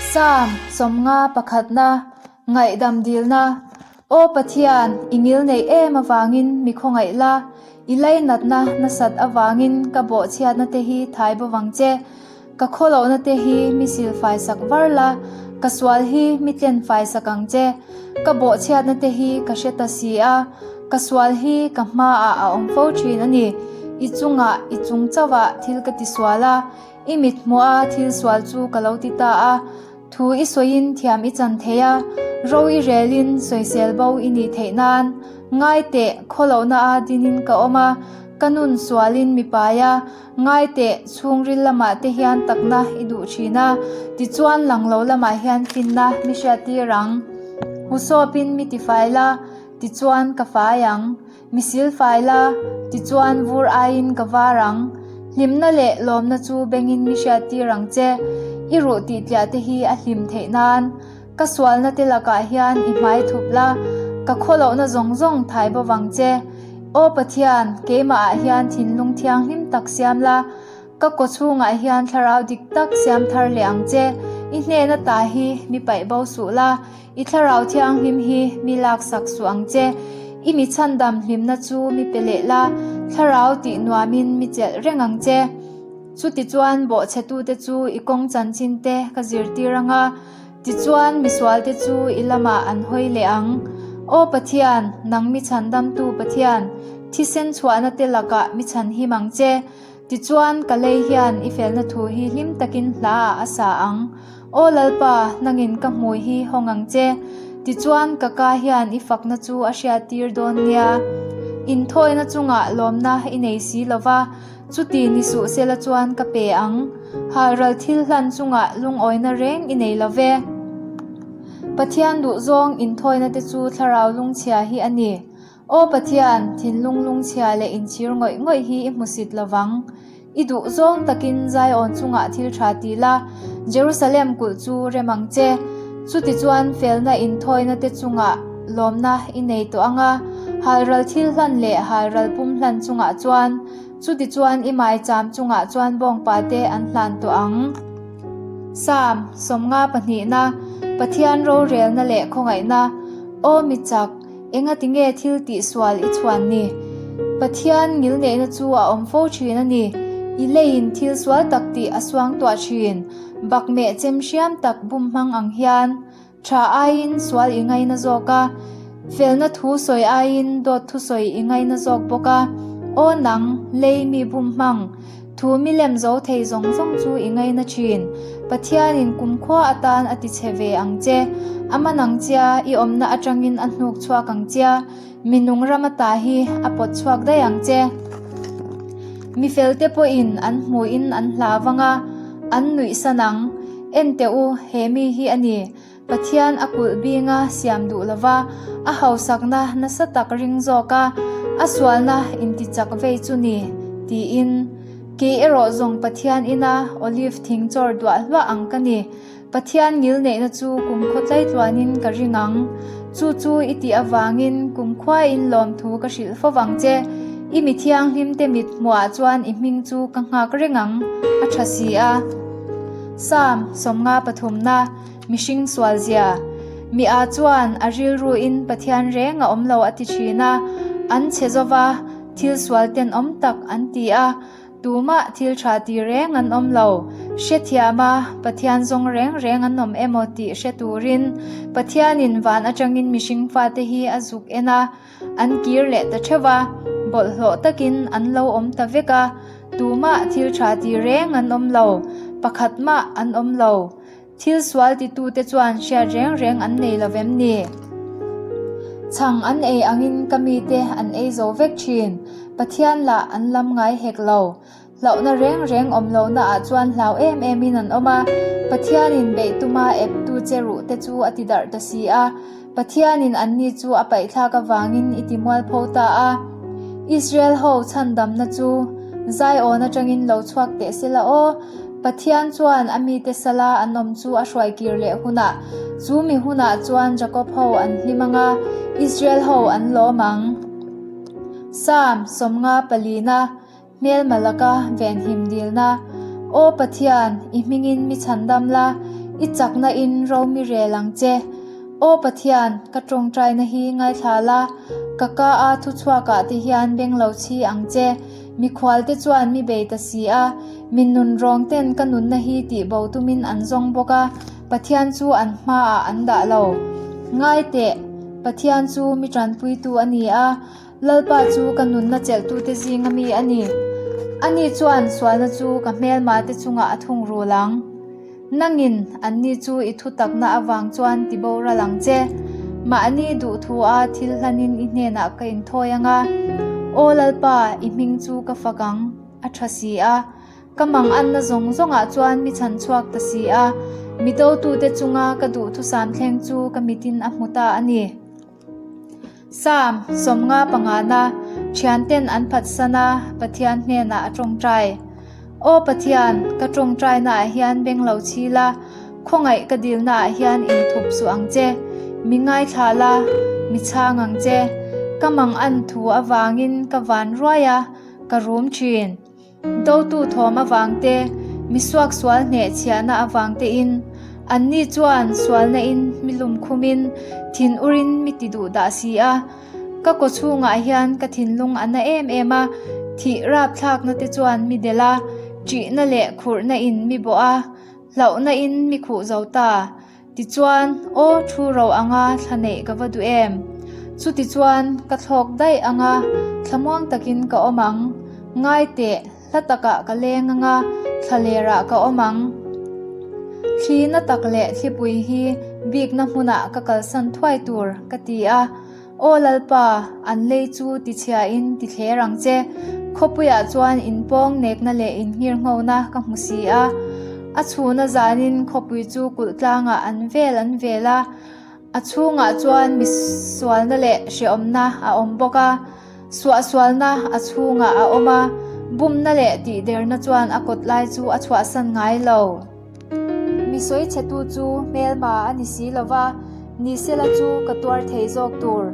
Psalm 50 pakhatna, Ngaihdam dilna, Aw Pathian, i ngil neih em avangin mi khawngaih la, i lainatna nasat avangin ka bawhchhiatna te hi thai bo vang che. Ka khawlohna te hi mi silfai sak var la, ka sual hi mi tlenfai sak ang che. Ka bawhchhiatna te hi ka hre ta si a, ka sual hi ka hmaah a awm fo thin a ni. I chungah, i chung chauhah thil ka tisual a, i mithmuha thil sual chu ka lo ti ta a. Thu i sawiin thiam i chan thei a, ro i relin sawisel bo i nih theih nan. Ngai teh, khawlohna a dinin ka awm a, ka nun sualin mi pai a, ngai teh, chhungril lamah te hian takna i duh thin a, tichuan lang lo lamah hian finna mi hriattir ang. Husawpin mi tifai la, tichuan ka fai ang. Mi silfai la, tichuan vur aiin ka var ang. Hlimna leh lawmna chu bengin mi hriattir ang che. I ruh tih tliah te hi a hlim theih nan. Ka sualna te lakah hian i hmai thup la, ka khawlohna zawng zawng thai bo vang che. Aw Pathian, keimahah hian thinlung thianghlim tak siam la, Ka kaw chhungah hian thlarau dik tak siam thar leh ang che. I hnena ta hi mi paih bo suh la, i thlarau thianghlim hi mi laksak suh ang che. I mi chhandam hlimna chu mi pe leh la, thlarau tih nuamin mi chelh reng ang che. Chutichuan bawhchhetute chu i kawng chanchin te ka zirtir ang a, tichuan misualte chu i lamah an hawi leh ang. Aw Pathian, nang mi chhandamtu Pathian, thisen chhuahna te lakah mi chhanhim ang che. Tichuan, ka lei hian i felna thu hi hlim takin hla ah a sa ang. Aw Lalpa, nangin ka hmui hi hawng ang che. Tichuan, ka ka hian i fakna chu a hriattir dawn nia. Inthawina chungah lawmna i nei si lo va, chuti ni suh sela chuan ka pe ang. Halral thil hlan chungah lungawina reng i nei lo ve. Pathian duhzawng inthawina te chu thlarau lungchhia hi a ni. Aw Pathian, thinlung lungchhia leh inchhir ngawih ngawih hi i hmusit lo vang. I duh zawng takin Zion chungah thil tha ti la, Jerusalem kulh chu rem ang che. Chutichuan felna inthawina te chungah lawmna i nei tawh ang a, halral thil hlan leh halral pum hlan chungah chuan, chutichuan i maicham chungah chuan bawngpa te an hlan tawh ang. Psalm 50 pahnihna, Pathian rorelna leh khawngaihna, Aw mi chak, Engati nge thil tih sual i chhuan ni? Pathian ngilneihna chu a awm fo thin a ni. I leiin thil sual tak tih a suang tuah thin. Bakmeh chem hriam tak bum hmang ang hian tha aiin sual i ngaina zawk a, felna thu sawi aiin dawt thu sawi i ngaina zawk bawk a. Aw nang, lei mi bum hmang! Thu milem zo thei zawng zawng chu i ngaina thin. Pathianin kumkhua atan a ti che ve ang che. A man ang chia, i awmna atangin a hnuk chhuak ang chia, mi nung ram ata hi a pawt chhuak daih ang che. Mi felte pawhin an hmuhin an hlau vang a, an nuihsan ang. En teh u, he mi hi a ni. Pathian a kulh binga siam duh lova, a hausakna nasa tak ring zawk a, a sualna intichak vei chu ni, tiin. Kei erawh zawng Pathian ina olive thing chawr duah hluah ang ka ni. Pathian ngilneihna chu kumkhaw tlaitluanin ka ring ang. Chu chu i tih avangin kumkhuain lawmthu ka hrilh fo vang che. I mi thianghlimte mit hmuhah chuan i hming chu ka nghak reng ang, a tha si a. Psalm 50 pathumna. Mihring sual zia. Mi a chuan a rilruin Pathian reng a awm lo a ti thin a, an chhe zo va, thil sual tenawm tak an ti a, tumah thil tha ti reng an awm lo. Hrethiam a, Pathian zawng reng reng an awm emaw tih hre turin Pathianin van atangin mihring fate hi a zuk en a, an kir leh ta theuh va, bawlhhlawh takin an lo awm ta vek a, tumah thil tha ti reng an awm lo, pakhat mah an awm lo. Thil sual titute chuan hriat reng reng an nei lo vem ni? Chhang an ei angin ka mite an ei zo vek thin, Pathian lah an lam ngai hek lo. Hlauhna reng reng awm lohnaah chuan hlau em emin an awm a, Pathianin beih tuma eptu che ruh te chu a ti darh ta si a. Pathianin anni chu a paihthlak avangin i ti mualpho ta a. Israel ho chhandamna chu Zion atangin lo chhuak teh se la aw. Pathian chuan a mite sala an awm chu a hruai kir leh hunah, chu mi hunah chuan Jakob ho an hlim ang a, Israel ho an lawm ang. Psalm 50 palina. Hmelma laka venhim dilna. Aw Pathian, i hmingin mi chhandam la, I chakna in ro mi rel ang che. Aw Pathian, ka tawngtaina hi ngaithla la, ka ka a thuchhuak ah te hian beng lo chhi ang che. Mikhual te chuan mi bei ta si a, mi nun rawng ten ka nunna hi tih bo tumin an zawng bawk a, Pathian chu an hmaah an dah lo. Ngai teh, Pathian chu mi tanpuitu a ni a, Lalpa chu ka nunna chelhtute zinga mi a ni. Ani chuan sualna chu ka hmelma te chungah a thungrul ang. Nangin anni chu i thutakna avang chuan ti boral ang che. Mahni duhthua thil hlanin i hnenah ka inthawi ang a. Aw Lalpa, i hming chu ka fak ang, a tha si a. Ka mang anna zawng zawngah chuan mi chhan chhuak ta si a. Mi dotute chunga ka duhthusam thleng chu ka mitin a hmu ta a ni. Psalm 50 pangana, Thianten an phatsan a, Pathian hnenah a tawngtai. Aw Pathian, ka tawngtainaah hian beng lo chhi la, khawngaih ka dilnaah hian inthup suh ang che. Mi ngaithla la, mi chhang ang che. Ka mangan thu avangin ka van ruai a, ka rum thin. Dotu thawm avang te, mi suaksual hneh chhiahna avang tein, anni chuan sualna in mi lum khumin thin urin mi ti duh dah si a. Ka kaw chhungah hian ka thinlung a na em em a, thih rapthlakna te chuan mi delh a, ṭihna leh khurhna in mi bawh a, hlauhna in mi khuh zo ta. Tichuan, aw thu ro anga thla neih ka va duh em? Chutichuan, ka thlawk daih anga thlamuang takin ka awm ang. Ngai teh, hla takah ka leng anga thla lerah ka awm ang. Thli na tak leh thlipui hi bikna hmunah ka kalsan thuai tur, ka ti a. Aw Lalpa, an lei chu tichhiain ti thler ang che. Khawpuiah chuan inpawng nekna leh inngirnghona ka hmu si a. A chhuna zanin khawpui chu kulh tlangah an vel an vel a, a chhungah chuan mi sualna leh hrehawmna a awm bawk a. Suahsualna a chhungah a awm a, bumna leh tihderna chuan a kawt lai chu a chhuahsan ngai lo. Mi sawi chhetu chu hmelma a ni si lo va, Nisela chu ka tuar thei zawk tur.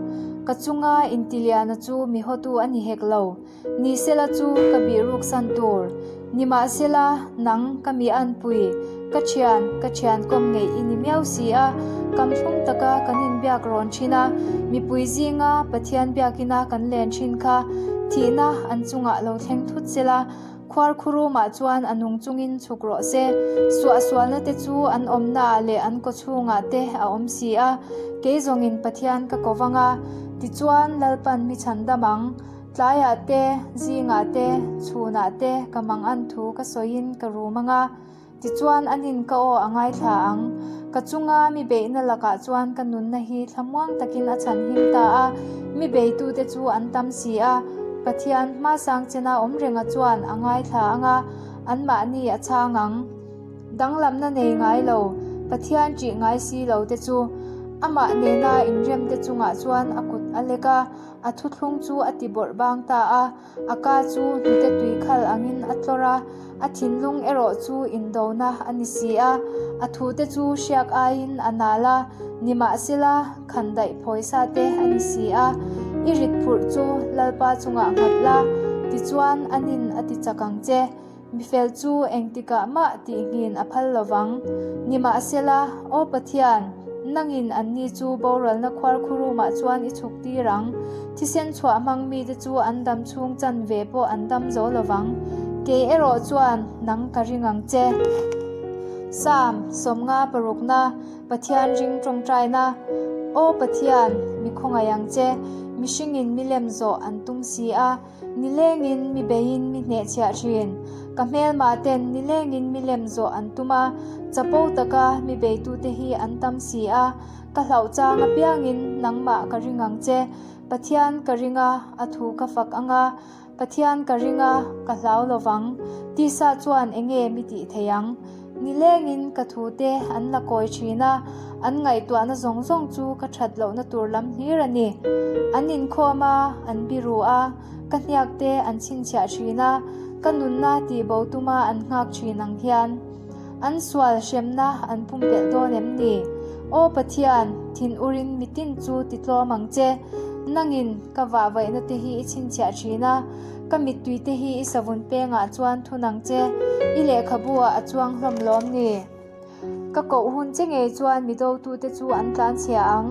Ka chunga intiliana chu mi hawtu a ni hek lo, Nisela chu ka bihruksan tur. Nimahsela, nang ka mi anpui, ka thian, ka thian kawm ngeih i ni miau si a, kam thlum taka kan inbiak rawn thin a, mipui zinga Pathian biakina kan len thin kha thihna an chungah lo thleng thut sela, Khuarkhurumah chuan a nung chungin chhuk rawh se. Suahsualna te chu an awmnaah leh an kawchhungah te a awm si a, kei zawngin Pathian ka ko vang a, tichuan Lalpan mi chhan dam ang. Tlaiah te, zingah te, chhunah te ka mangan thu ka sawiin ka rum ang a. Tichuan a nin ka aw a ngaithla ang. Ka chunga mi beihna lakah chuan ka nunna hi thlamuang takin a chhan him ta a, mi beitute chu an tam si a. Pathian hmasang chena awm renga chuan a ngaithla ang a, anmahni a chhang ang. Danglamna nei ngai lo, Pathian ṭih ngai si lo te chu amah nena inremte chungah chuan a kut a lek a, a thuthlung chu a ti bawrh bang ta a. A ka chu hnute tui khal angin a tlawr a, a thinlung erawh chu indona a ni si a. A thute chu hriak aiin a nal a, nimahsela khandaih phawisa te a ni si a. I rit phurh chu Lalpa chungah nghat la, tichuan a nin a ti chak ang che. Mifel chu engtikah mah tihngin a phal lo vang. Nimahsela, Aw Pathian, nangin anni chu boralna khuarkhurumah chuan i chhuk tir ang. Thisen chhuah hmang mite chu an dam chhung chan ve pawh an dam zo lo vang. Kei erawh chuan nang ka ring ang che. Psalm 50 parukna, Pathian ring tawngtaina, Aw Pathian, mi khawngaih ang che, mihringin milem zawh an tum si a. Nilengin mi beiin mi hnehchhiah thin. Ka hmelmah ten nilengin mi lem zawh an tum a, chapo taka mi beitute hi an tam si a. Ka hlauh chang apiangin nangmah ka ring ang che. Pathian ka ring a, a thu ka fak ang a. Pathian ka ring a, ka hlau lo vang. Tisa chuan enge mi tih thei ang? Nilengin ka thute an la kawi thin a, an ngaihtuahna zawng zawng chu ka that lohna tur lam hlir a ni. An inkhawm a, an biru a, ka hniak te an chhinchhiah thin a, ka nunna tihbo tuma an nghak thin ang hian an sual hremna an pumpelh dawn em ni? Aw Pathian, thin urin mitin chu titlawm ang che. Nangin ka vahvaihna te hi i chhinchhiah thin a, Ka mittui te hi i savun pengah chuan thun ang che, i lehkhabu ah a chuang hlawm lawm ni? Ka koh hun che ngei chuan mi dotute chu an tlanchhia ang.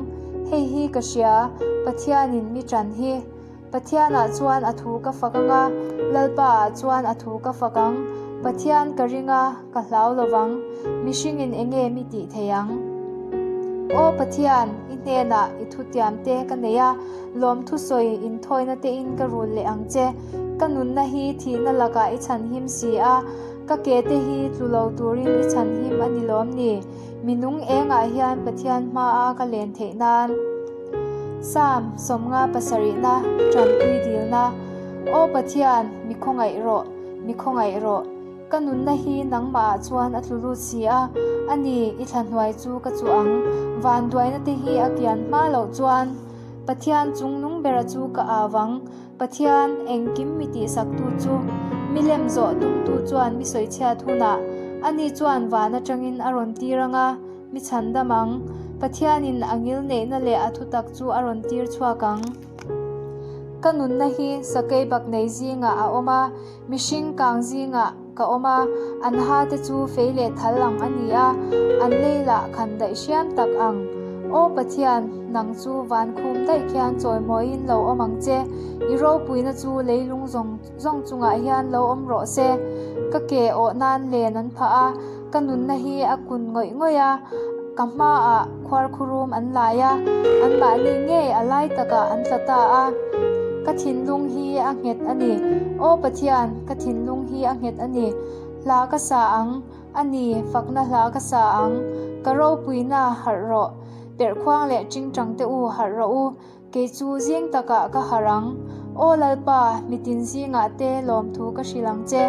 Hei hi ka hria, Pathianin mi ṭan hi. Pathianah chuan a thu ka fak ang a, Lalpaah chuan a thu ka fak ang. Pathian ka ring a, ka hlau lo vang. Mihringin eng nge mi tih thei ang? Aw Pathian, i hnenah i thutiamte ka nei a, lawmthu sawi inthawina tein ka rul leh ang che. Ka nunna hi thihna lakah i chhanhim si a, ka ke te hi tlu lo turin i chhanhim a ni lawm ni? Mi nung engah hian Pathian hmaa ka len theih nan. Psalm 50 pasarihna, Tanpui dilna, Aw Pathian, mi khawngaih rawh, mi khawngaih rawh. Ka nunna hi nangmahah chuan a tlu lut si a, a ni, i thla hnuai chu ka chuh ang. Vanduaina te hi a kian hma loh chuan Pathian chungnung bera chu ka au ang. Pathian, engkim mi tihsaktu chu, mi lem zawh tumtu chuan mi sawichhiat hunah ani chuan van atangin a rawn tir ang a, mi chhandam ang. Pathianin a ngilneihna leh a thutak chu a rawn tir chhuak ang. Ka nunna hi sakei bak nei zingah a awm a, Mihring kang zingah ka awm a, an ha te chu fei leh thal ang a ni a, an lei lah khan daih hriam tak ang. Aw Pathian, nang chu van khum daih khian chawimawiin lo awm ang che, i ropuina chu leilung zawng zawng chungah hian lo awm rawh se. Ka ke awh nan len an phah a, ka nunna hi a kun ngawih ngawih a, ka hmaah khuarkhurum an lai a, anmahni ngei a lai takah an tla ta a. Ka thinlung hi a nghet a ni. Aw Pathian, ka thinlung hi a nghet a ni. Hla ka sa ang, a ni, fakna hla ka sa ang. Ka ropuina harh rawh. Perhkhuang leh tingtang te u harh rawh u. Kei chu zing takah ka harh ang. Aw Lalpa, mitin zingah te lawmthu ka hrilh ang che.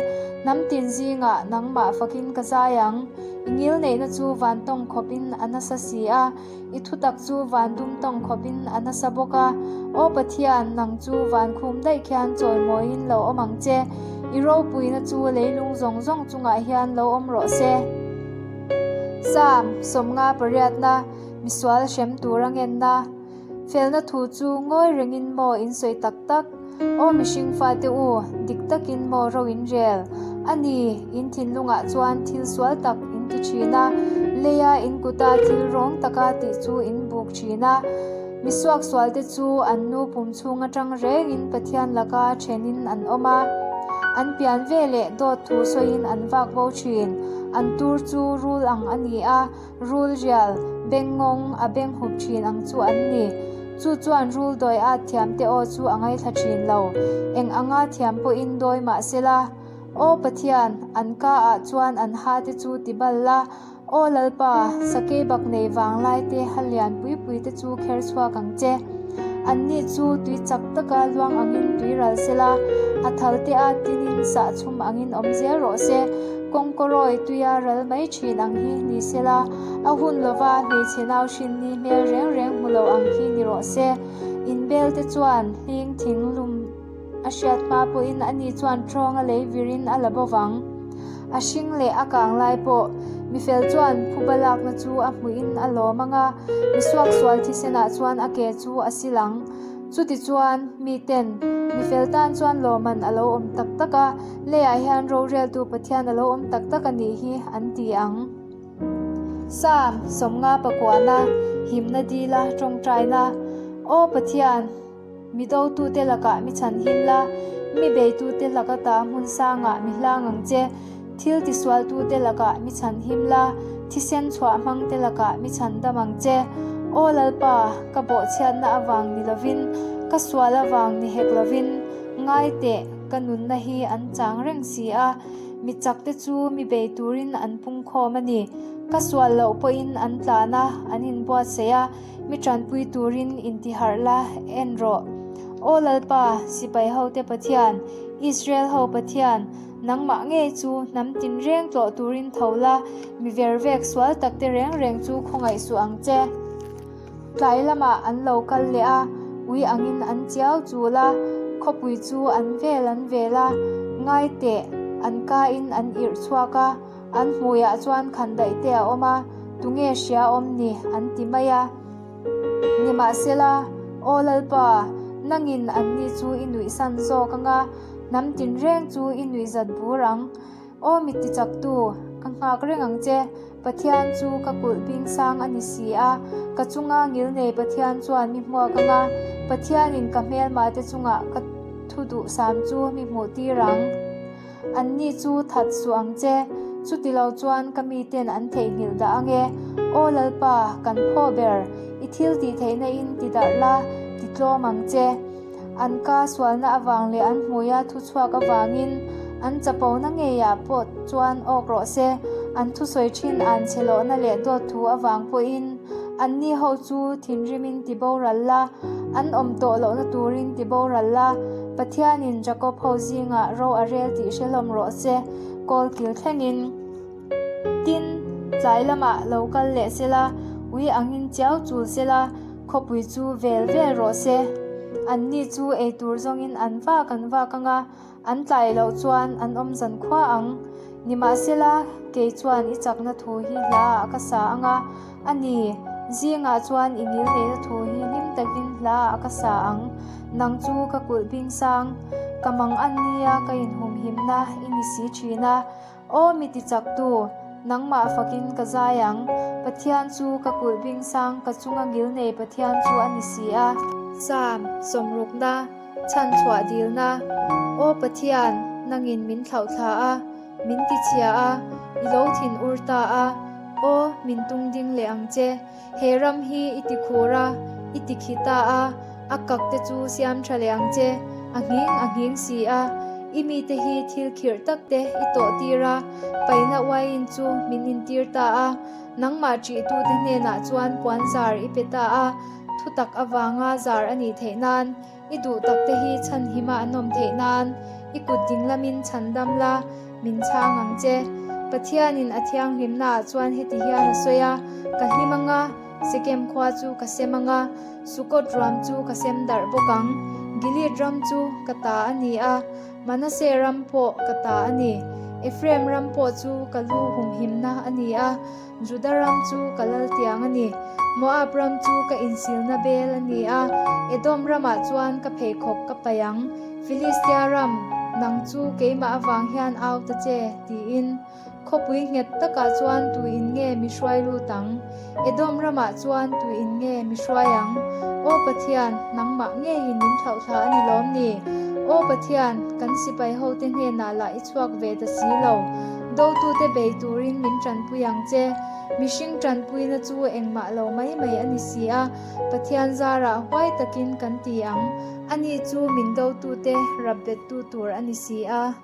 Hnam tin zingah nangmah fakin ka zai ang. I ngil neihna chu van tawng khawpin a nasa si a, i thutak chu van dum tawng khawpin a nasa bawk a. Aw Pathian, nang chu van khum daih khian chawimawiin lo awm ang che. I ropuina chu leilung zawng zawng chungah hian lo awm rawh se. Psalm 50 pariatna, Misual hrem tura ngenna. Felna thu chu ngawi rengin maw in sawi tak tak? Aw mihring fate u, dik takin maw ro in rel? A ni, in thinlungah chuan thil sual tak in ti thin a, leia in kuta thil rawng taka tih chu in buk thin a. Mi suaksualte chu an nu pum chhung atang rengin Pathian laka thenin an awm a, an pian veleh dawt thu sawiin an vak bo thin. An tur chu rul ang a ni a. Rul rial, bengngawng a beng hup thin ang chu an ni. Chu chuan rul dawi at thiam te aw chu a ngaithla thin lo. Eng anga thiam pawhin dawi mah se la. Aw Pathian, an ka ah chuan an ha te chu ti bal la. Aw Lalpa, sakei bak nei vanglai te ha lian pui pui te chu kher chhuak ang che. Anni chu tui chak taka luang angin tui ral se la, a thal te a tinin sah chhum angin awm zel rawh se. Kawngkawrawi tuia ral mai thin ang hi ni se la, a hun lova hmeichhe nau hrin ni hmel reng reng hmu lo ang hi ni rawh se. Inbel te chuan hling thing lum a hriat hma pawhin ani chuan tawng a lei virin a la bo vang. A hring leh a kang lai pawh mifel chuan phuba lakna chu a hmuhin a lawm ang a, misuaksual thisenah chuan a ke chu a sil ang. Chutichuan, miten, mifel tan chuan lawmman a lo awm tak tak a, leiah hian roreltu Pathian a lo awm tak tak a nih hi, an ti ang. Psalm 50 pakuana, Himna dila tawngtaina, Aw Pathian! Mi dotute lakah mi chhanhim la, mi beitute laka ta hmun sangah mi hlang ang che. Thil tisualtute lakah mi chhanhim la, thisen chhuah hmangte lakah mi chhandam ang che. Aw Lalpa, ka bawhchhiatna avang ni lovin, ka sual avang ni hek lovin, ngai teh, ka nunna hi an chang reng si a, mi chakte chu mi bei turin an pungkhawm a ni. Ka sual loh pawhin an tlan a, an inbuatsaih a. Mi tanpui turin intiharh la, en rawh. Aw Lalpa, sipai hote Pathian, Israel ho Pathian, nangmah ngei chu hnam tinreng tlawh turin tho la, mi vervek sual takte reng reng chu khawngaih suh ang che. Tlai lamah an lo kal leh a, ui angin an chiau chul a, khawpui chu an vel an vel a, ngai teh, an kain an irh chhuak a, An hmuiah chuan khandaih te a awm a, tunge hria awm ni an ti mai a. Nimahsela, Aw Lalpa, nangin anni chu i nuihsan zawk ang a, hnam tinreng chu i nuihzat bur ang. Aw mit tichaktu, ka nghak reng ang che. Pathian chu ka kulh bing sang a ni si a, ka chunga ngilnei Pathian chuan mi hmuak ang a, Pathianin ka hmelmahte chungah ka thu duhsam chu mi hmuh tir ang. Anni chu that suh ang che, chutilo chuan ka miten an theihnghilh dah ang e. Aw Lalpa, kan phaw ber, i thil tih theihna in ti darh la, ti tlawm ang che. An ka sualna avang leh an hmuia thuchhuak avangin an chapona ngeiah pawh chuan awk rawh se, an thusawi thin an chhe lohna leh dawt thu avang pawhin anni ho chu thinrimin ti boral la, an awm tawh lohna turin ti boral la, Pathianin Jakob ho zingah ro a rel tih hre hlawm rawh se, kawl kil thlengin. Tin, tlai lamah lo kal leh sela, ui angin chiau chul sela, khawpui chu vel vel rawh se. Anni chu eitur zawngin an vak an vak ang a, an tlai loh chuan an awm zan khua ang. Nimahsela, kei chuan i chakna thu hi hlaah ka sa ang a, a ni, zingah chuan i ngil neihna thu hi hlim takin hlaah ka sa ang. Nang chu ka kulh bing sang, ka mang an nia ka inhumhimna i ni si thin a. Aw mi ti chaktu, nangmah fakin ka zai ang, Pathian chu ka kulh bing sang, ka chunga ngil nei Pathian chu a ni si a. Psalm, sawmrukna, chhanchhuah dilna, Aw Pathian, nangin min thlauhthla a, min ti chhia a, i lo thin ur ta a, Aw, min tung ding leh ang che. He ram hi i ti khur a, i ti khi ta a, a kak te chu siam tha leh ang che, a nghing a nghing si a, i mite hi thil khirh tak te i tawh tir a, paina uaiin chu min intir ta a, nangmah ṭihtute hnenah chuan puan zar i pe ta a, thutak avanga zar a nih theih nan. I duh tak te hi chhanhima an awm theih nan i kut ding lamin chhan dam la, min chhang ang che. Pathianin a thianghlimnaah chuan heti hian a sawi a, Ka hlim ang a, Sekem khua chu ka sem ang a, Sukot ruam chu ka sem darh bawk ang. Gilead ram chu ka ta a ni a, Manasseh ram pawh ka ta a ni. Ephraim ram pawh chu ka lu humhimna a ni a, Juda ram chu ka lal tiang a ni. Moab ram chu ka insilna bel a ni a, Edom ramah chuan ka pheikhawk ka paih ang. Filistia ram, nang chu keimah avang hian au ta che, tiin. Khawpui nghet takah chuan tuin nge mi hruai lut ang? Edom ramah chuan tuin nge mi hruai ang? Aw Pathian, nangmah ngeiin min thlauhthla a ni lawm ni? Aw Pathian, kan sipai hote hnenah lah i chhuak ve ta si lo. Dotute bei turin min tanpui ang che. Mihring tanpuina chu engmah lo mai mai a ni si a, Pathian zarah huai takin kan ti ang. Ani chu min dotute rapbettu tur a ni si a.